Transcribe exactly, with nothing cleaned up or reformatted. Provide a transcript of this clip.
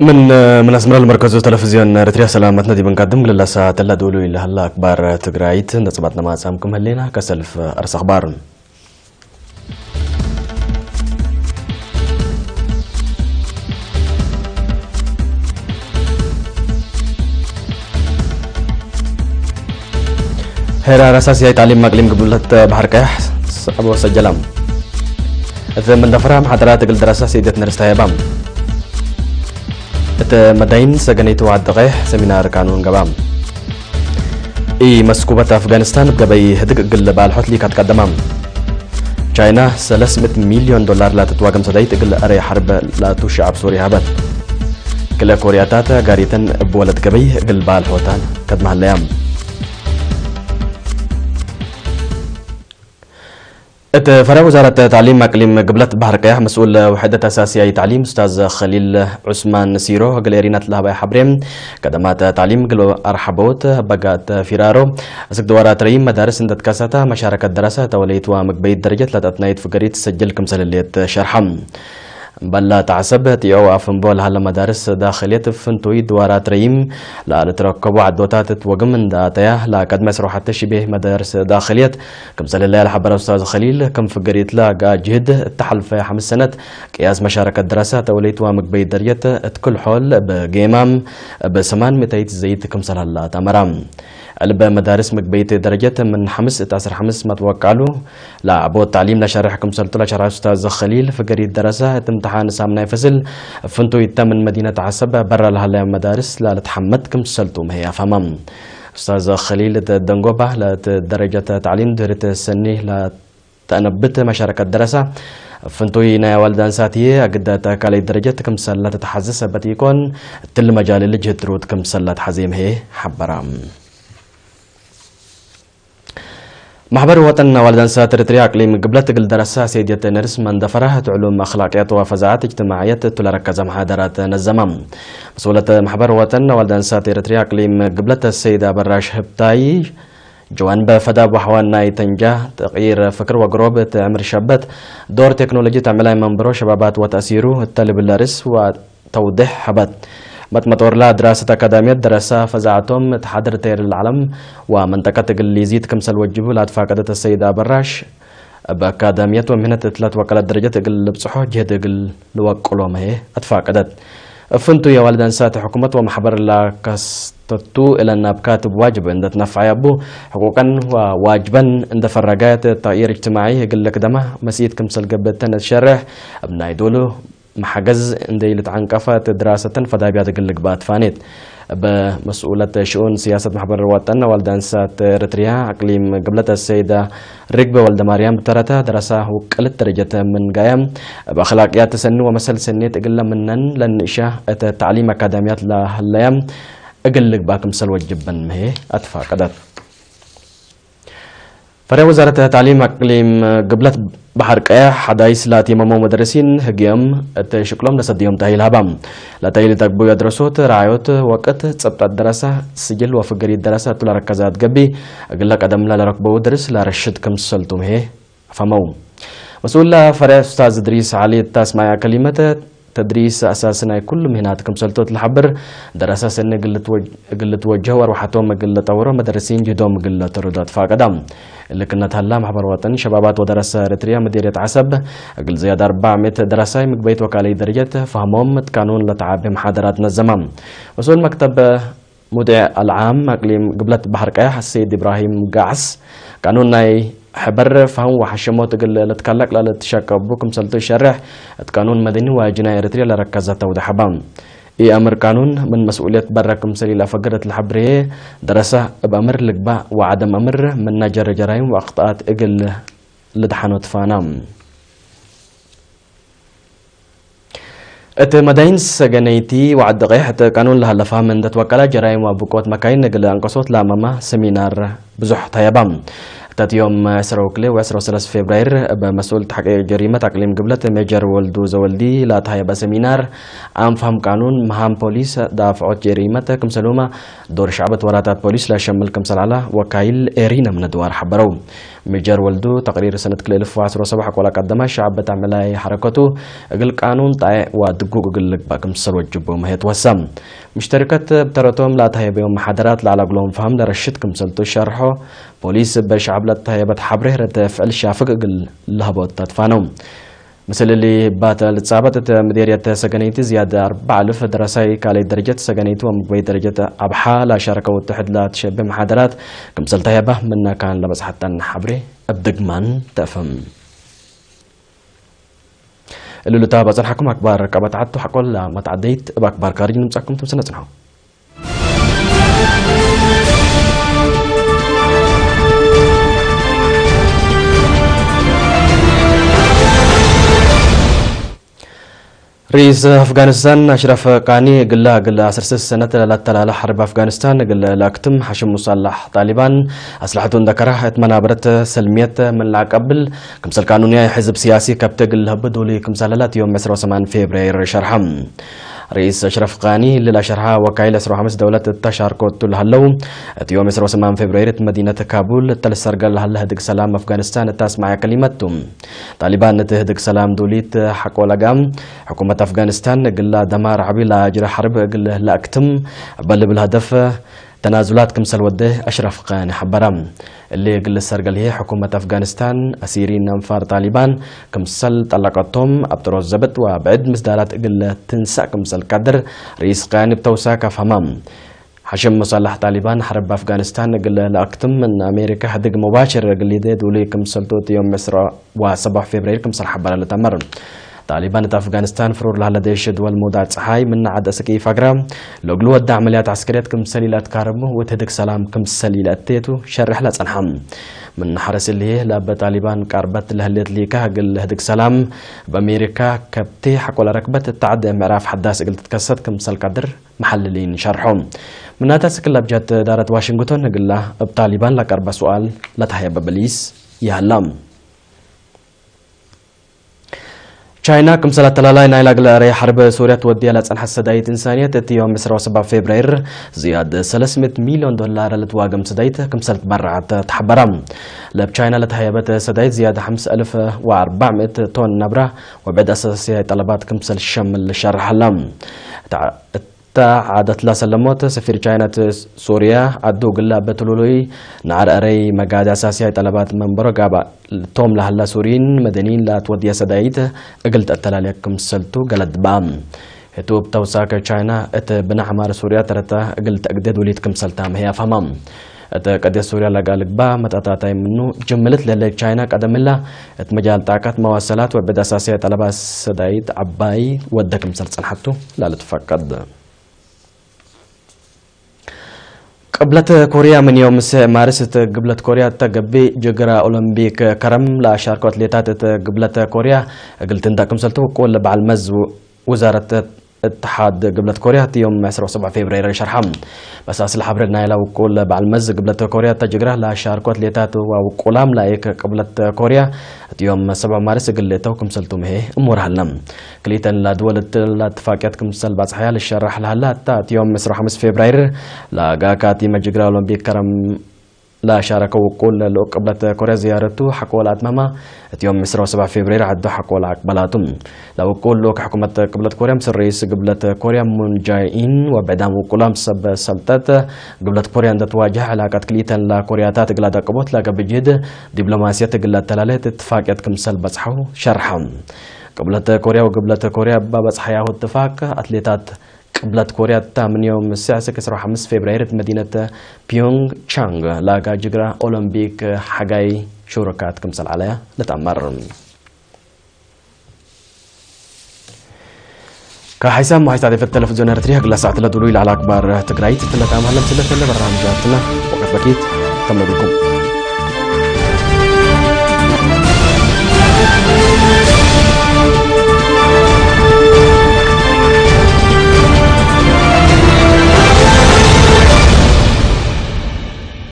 ምን፣ ምን አስመረ ለመርከዙ ተለፍዝዮን ኤረትርያ ሰላመትነ ዲብ እንቀድም፣ ግልላሳ ተላ ዶሉ ኢለሀላ አክባር ትግራይት ነጽባትነ ማጻም ክም ህሌና ከሰልፍ አርስ አክባር። ሄራር አሳስያይ ታሊም አቅሊም ግብለት በሐር ቀያሕ ሰ-፣ አቦ ሰጀላም። እት መንደፈራ መሐደራት እግል ደረሳ ሰኢደት ነርስ ተሀየባም። እት መዳይን ሰገነይት ወዐዲ ቀይሕ ሰሚናር ቃኑን ገባም። ኢመስኩበት አፍጋኒስታን እብ ገበይ ህድግ እግል ባልሖት ሊካት ቀደማም። ቻይና ሰለስ ምእት ሚልዮን ዶላር ላትትዋገም ሰዳይት እግል አረይ ሐርብ ላቱ ሸዐብ ሶርየ ሀበት። ክልኤ ኮርያታት ጋሪተን እብ ወለት ገበይ እግል ባልሖታን ከድመ ሀለያም። እት ፈረዕ ውዛረት ተዕሊም አቅሊም ግብለት በሐር ቀያሕ መስኡል ውሕደት አሳስያይ ተዕሊም ኡስታዝ ከሊል ዑስማን ሲሮ እግል ኤሪናት ለሀባይ ሐብሬ፣ ከደማት ተዕሊም እግል አርሐበውት በጋት ፊራሮ፣ አስክ ድዋራት ረይም መዳርስ እንደ ትከሰተ መሻረከት ደረሰ ተወለይት ወምግበይት ደረጀት ለተአትናይት ፍገሪት ትሰጅል ክምሰል ህሌት ሸርሐ። እምበል ለተሐሰብ ቲኦ ወአፍንቦ ለሀለ መዳርስ ዳክልየት ፍንቱይ ድዋራት ረይም ለልትረከቡ ዐዶታት እት ወግም እንደ አተያ ለቀድመ ዐስር ወሐተ ሺቤህ መዳርስ ዳክልየት ክምሰል ህለያ ለሐበረ ኡስታዝ ከሊል፣ ክም ፍገሪት ለገአ ጅህድ እተ ሐልፈ ሐምስ ሰነት ቅያስ መሻረከት ደረሰ ተወለይት ወምግበይት ደረጀት እት ክል ሖል እብ ጌማም እብ ሰማን ምእተይት ዘይት ክምሰል ሀላ ተአመራ። ዕልበ መዳርስ ምግበይት ደረጀት ምን ሐምስ እት ዐስር ሐምስ መትወቃሉ ለአቦት ተዕሊም ለሸርሕ ክምሰልቱ ለሸርሐ ኡስታዝ ከሊል፣ ፍገሪት ደረሰ እት እምትሓን ሳምናይ ፈስል ፍንቱይ እተ ምን መዲነት ዐሰብ በረ ለሀለያ መዳርስ ለልትሐመድ ክምሰልቱ ምህይ አፍሀመ። ኡስታዝ ከሊል እት ደንጎባ ለእት ደረጀት ተዕሊም ድህርት ሰኒ ለ ተአነብት መሻረከት ደረሰ ፍንቱይ ናይ አዋልድ አንሳት ህዬ፣ አግደ እተ ካልኣይት ደረጀት ክምሰል ለትትሐዜ ሰበት ኢኮን፣ እትሊ መጃል እሊ ጅህት ትሩድ ክምሰል ለትሐዜ ምህዬ ሐበረ። መሕበር ወጠን አዋልድ አንሳት ኤረትርያ አቅሊም ግብለት እግል ደረሰ ሴድየት ነርስ መንደፈረ እት ዕሉም አክላቅያት ወፈዛዐት እጅትማዕየት እቱ ለረከዘ መሓደራት ነዘመ። መስኡለት መሕበር ወጠን አዋልድ አንሳት ኤረትርያ አቅሊም ግብለት ሰይድ አበራሽ ህብታይ፣ ጀዋንብ ፈዳብ ወሐዋን ናይ ተንጃ፣ ተቅይር ፍክር ወግሮብ እት ዕምር ሸበት፣ ዶር ቴክኖሎጂ ተዕመላይ መንበሮ ሸባባት ወተእሲሩ እተ ልብል ርእስ ወተውዴሕ ሀበት። መጥመጦርላ ድራሰት አካዳምየት ደረሳ ፈዛዐቶም እት ሓድር ተይር ለዓለም ወመንጠቀት እግል ሊዚት ክምሰል ወጅቡ ለአትፋቀደት አሰይድ አበራሽ፣ እብ አካዳምየት ወምህነት እት ለትወቀለት ደረጀት እግል ልብጽሖ ጅህድ እግል ልወቅሎ መሄ አትፋቀደት። እብ ፍንቱይ አዋልድ አንሳት ሕኩመት ወመሕበር ለከስተቱ እለን አብካት እብ ዋጅብ እንደ ትነፈዐ አቡ፣ ሕቁቀን ወዋጅበን እንደ ፈረጋየት ተቅይር እጅትማዒ እግል ልክደማ መስኢት ክምሰል ገብእተን እት ሸሬሕ፣ እብ ናይ ዶሉ መሐገዝ እንደ ኢልትዐንቀፈ እት ድራሰተን ፈዳብያት እግል ልግባእ ትፋኔት። እብ መስኡለት ሽኡን ስያሰት መሕበር ወጠን አዋልድ አንሳት ኤረትርያ አቅሊም ግብለት አሰይደ ርግበ ወልደማርያም እብ ተረተ ደረሳ ውቅልት ደረጀተ ምን ጋየ፣ እብ አክላቅያት ሰኒ ወመሰል ሰኔት እግለ ምነን ለንእሻ እተ ተዕሊም አካዳምያት ለሀለየ እግል ልግባእ ክምሰል ወጅበን ምህዬ አትፋቀደት። ፈሬዕ ወዛረት ተዕሊም አቅሊም ግብለት በሐር ቀያሕ ሐዳይስ ለአትየመመው መደረሲን ህግየም እት ሽቅሎም ለሰድዮም ተእሂል ሀባ። ለተእሂል ተግቡይ አድረሶት፣ ረዓዮት ወቅት፣ ጽብጠት ደረሰ፣ ስጅል ወፍገሪት ደረሰ እቱ ለረከዘ አትገቢ፣ እግለ ቀደምለ ለረክበው ድርስ ለረሽድ ክምሰልቱ ምህዬ አፈመው። መስኡል ፈሬዕ ኡስታዝ እድሪስ ዐሊ እት አስማያ ከሊመተ፣ ተድሪስ አሳሲ ናይ ኩሉ ምህናት ክምሰልቱ እት ለሐብር፣ ደረሰ ሰኒ እግል ልትወ-፣ እግል ልትወጀህ ወአርወሐቶም እግል ለጠውሮ መደረሲን ጅህዶም እግል ለተርዶ አትፋቀዳ። እሊ ክነት ሀላ፣ መሕበር ወጠን ሸባባት ወደረሰ ኤረትርያ ምዲርየት ዐሰብ፣ እግል ዝያድ አርበዕ ምእት ደረሳይ ምግበይት ወካልይ ደረጀት ፈህሞም እት ቃኑን ለተዓቤ መሓደራት ነዘመ። መስኡል መክተብ ሙዴዕ አልዓም አቅሊም ግብለት በሐር ቀያሕ አሰይድ ኢብራሂም ጋዕስ፣ ቃኑን ናይ ሕበር፣ ፈህም ወሐሸሞት እግል ልትከለቅ ለልትሸቀቡ ክምሰልቱ ሸሬሕ፣ እት ቃኑን መደኒ ወጅናይ ኤረትርያ ለረከዘ ተውዴሕ ሀባ። ኢአምር ቃኑን ምን መስኡልየት በረ ክምሰል ኢለአፈግር እት ለሐብር ህዬ፣ ደረሰ እብ አምር ልግባእ ወዐደም አምር ምነ ጀረ ጀራይም ወአክጠአት እግል ልድሐኖ ትፋና። እት መዳይን ሰገነይቲ ወዐዲ ቀይሕ እት ቃኑን ለሀለ ፋህም እንደ ትወቀለ ጀራይም ወአብቆት መካይን እግል አንቀሶት ለአመመ ሰሚናር ብዙሕ ተየባ። እተ ዮም ዕስራ ወክልኤ ወዕስራ ወሰለስ ፌብራይር እብ መስኡል ተሕቂቅ ጀሪመት አቅሊም ግብለት ሜጀር ወልዱ ዘወልዲ ላተሀየበ ሰሚናር አም ፈህም ቃኑን መሃም ፖሊስ ዳፍዖት ጀሪመት ክምሰልሁመ ዶር ሸዕበት ወራታት ፖሊስ ለሸምል ክምሰል ዐለ ወካይል ኤሪና ምነ ድዋር ሐበረው። ሜጀር ወልዱ ተቅሪር ሰነት ክልኤ እልፍ ወዐስራ ወሰብዕ ሐቆ ለቀደመ ሸዕብ ተዕመላይ ሐረከቱ እግል ቃኑን ጣይዕ ወድጉግ እግል ልግበእ ክምሰል ወጅቡ ምህየት ወሰም። ምሽተሪከት እብ ተረቶም ላተሀየበዮም መሓደራት ለዐለ እግሎም ፈህም ለረሽድ ክምሰልቱ ሸርሖ። ፖሊስ እብ ሸዐብ ለተሀየበት ሐብሬ ረደ ፍዕል ሻፍግ እግል ለሀቦት ተትፋነው። ምስል እሊ ባተ ልትጻበጥ እት ምዴርየት ሰገነይቲ ዝያድ አርበዕ አልፍ ደረሳይ ካልኣይ ደረጀት ሰገነይቲ ወምግበይ ደረጀት አብሓ ለአሻርከው እት ሕድ ለትሸቤ መሓደራት ክምሰል ተሀየበ ምነ ካን ለበጽሐተን ሐብሬ እብ ድግማን ተአፍህም። እሉ ልታበ ጸንሐኩም አክባር ቀበት ዐድ ቱ ሐቆ ለመትዐደይት እብ አክባር ካርጅ ንምጽአኩም ትምስል ነጽንሖ። ርኢስ አፍጋኒስታን አሽረፍ ቃኒ እግለ እግል አስር ስስ ሰነት ለአተላለ ሐርብ አፍጋኒስታን እግል ለአክትም ሐሽም ሙሳላሕ ጣሊባን አስለሐቱ እንደ ከረህ እት መናበረት ሰልምየት ምን ለአቀብል ክምሰል ቃኑንያይ ሕዝብ ሲያሲ ከብት እግል ለህብ ዱሊ ክምሰል ለለት ዮም ዕስራ ወሰማን ፌብርያር ሸርሐ። ርኢስ አሽረፍ ቃኒ እሊ ለሸርሐ ወካይል ዕስራ ወሐምስ ደውለት እተ ሻርኮቱ ለሀለው፣ እት ዮም ዕስራ ወሰማን ፌብርያር እት መዲነት ካቡል እተ ልሰርገል ለሀለ ህድግ ሰላም አፍጋኒስታን እተ አስመዐ ከሊመት ቱ። ጣሊባን እት ህድግ ሰላም ዱሊት ሐቆ ለጋም፣ ሕኩመት አፍጋኒስታን እግላ ደማር ዐቢ ለአጅረ ሐርብ እግል ለአክትም እበ ልብል ሀደፍ ተናዙላት ክምሰል ወደ አሽረፍ ቃኒ ሐበረ። እሊ እግል ልሰርገል ህዬ ሕኩመት አፍጋኒስታን አሲሪን አንፋር ጣሊባን ክምሰል ጠለቀቶም፣ አብ ጥሮት ዘብጥ ወብዕድ ምስዳላት እግል ትንሳእ ክምሰል ቀድር ርኢስ ቃኒ እብ ተውሳክ አፍሀማ። ሐሽም ሙሳላሕ ጣሊባን ሐርብ አፍጋኒስታን እግል ለአክትም ምን አሜሪካ ህድግ ሙባሽር እግል ሊዴ ዱሊ ክምሰልቱ እት ዮም ዕስራ ወሰቡዕ ፌብርያር ክምሰል ሐበረ ልትአመር። ጣሊባን እት አፍጋኒስታን ፍሩር ለሀለ ዴሽ ድወል መውዳዕ ጸሓይ ምነ ዐድ አስክ ኢፈግረ። ለእግሉ ወደ ዐመልያት ዐስከርየት ክምሰል ኢለአትካረሙ ወእት ህድግ ሰላም ክምሰል ኢለአቴቱ ሸርሕ ለጸንሐ። ምን ሐርስ እሊ ለእበ ጣሊባን ቀርበት ለህሌት ሊካ እግል ህድግ ሰላም በአሜሪካ ከብቴ ሐቆ ለረክበት እት ዐድ ምዕራፍ ሐዳስ እግል ትትከሰት ክምሰል ቀድር መሐልሊን ሸርሖ። ምናተ አስክ ለአብጀት እዳረት ዋሽንግቶን እግላ እብ ጣሊባን ለቀርበ ሱኣል ለተሀየበ በሊስ ይሀላ። ቻይና ክምሰል አተላላይ ናይላ እግል አረይ ሐርብ ሱርያ ትወድየ ለጸንሐት ሰዳይት እንሳንየት እት ዮም ዕስራ ወሰብዕ ፌብርያር ዝያድ ሰለስ ምእት ሚልዮን ዶላር ለልትዋገም ሰዳይት ክምሰል ትበረዐት ተሐበረ። ለብ ቻይና ለተሀየበት ሰዳይት ዝያድ ሐምስ አልፍ ወአርበዕ ምእት ቶን ነብረ ወብዕድ አሳስያይ ጠለባት ክምሰል ሸምል ሸርሐ ሀላ። እተ ዐደት ለሰለሞት ሰፊር ቻይና እት ሱርያ ዐዱ እግል ለአበ ትሉሉይ ነዐር አረይ መጋዲ አሳስያይ ጠለባት መንበሮ ጋብእ ቶም ለሀላ ሱርይን መደኒን ለአትወድየ ሰዳይት እግል ተአተላሌ ክምሰልቱ ገለድ በአ። ህቱ እብ ተውሳከ ቻይና እት ብነ ዐማር ሱርያ ተረተ እግል ተአግዴ ዱሊት ክምሰልታም ህይ አፍሀማ። እት ቀድየት ሱርያ ለጋልግባ መጣጣታይ ምኑ ጅምልት ለለ ቻይና ቀደም እላ እት መጃል ጣቀት መዋሰላት ወብዕድ አሳስያይ ጠለባት ሰዳይት ዐባይ ወደ ክምሰል ጸንሐቱ ለልትፈቀድ። ቅብለት ኮርያ ምን ዮም ምስዕ ማርስ እት ግብለት ኮርያ እተ ገብእ ጅግረ ኦሎምፒክ ከረም ለአሻርኮ አትሌታት እት ግብለት ኮርያ እግል ትንደእ ክምሰልቱ ውቁል በዐል መዝ ውዛረት እትሓድ ግብለት ኮርያ እት ዮም ዕስራ ወሰብዕ ፌብርያር ሸርሐ። በሳስል ሐብር ናይላ ውቁል በዐል መዝ ግብለት ኮርያ እተ ጅግረ ለአሻርኮ አትሌታት ወውቁላም ላይክ ቅብለት ኮርያ እት ዮም ሰብዕ ማርስ እግል ልእተው ክምሰልቱ ምሄ እሙር ሀለ። ክልኢተን ለድወል እት ለእትፋቅየት ክምሰል ባጽሐያ ልሸራሕ ለሀለ፣ አታ እት ዮም ዕስራ ወሐምስ ፌብራይር ለአጋካቲመ ጅግረ ኦሎምፒክ ከረም ለሻረከው ውቁል ልኡክ ቅብለት ኮርያ ዝያረቱ ሐቆ ለአትመማ፣ እት ዮም ዕስራ ወሰብዕ ፌብራይር ዐዱ ሐቆ ለአቅበላቱ። ለውቁል ልኡክ ሕኩመት ቅብለት ኮርያ ምስል ርኢስ ግብለት ኮርያ ሙን ጃይኢን ወብዕዳም ውቁላም ሰብ ሰልጠት ግብለት ኮርያ እንደ ትዋጀህ ዕላቀት ክልኢተን ለኮርያታት እግል አደቅቦት ለገብእ ጅህድ ዲፕሎማስየት እግል ለአተላሌ እትፋቅየት ክምሰል በጽሐው ሸርሐ። ቅብለት ኮርያ ወግብለት ኮርያ እበ በጽሐያሁ እትፋቅ አትሌታት ቅብለት ኮርያ እተ ምን ዮም ምስዕ እስክ ዕስራ ወሐምስ ፌብራይር እት መዲነት ፒዮንግቻንግ ለአጋ ጅግረ ኦሎምፒክ ሐጋይ ሹሩካት ክምሰል ዐለያ ልትአመር። ከሐይሳም መሐይስ ጣዴፈት ተለፍዝዮን ኤረትርየ እግለ ሰዓት ለዱሉይ ለዐለ አክባር ትግራይት እትለ ተአምሀለን ስለተለ በርናምጃትና ወቀት በኪት ተምነ ብኩም።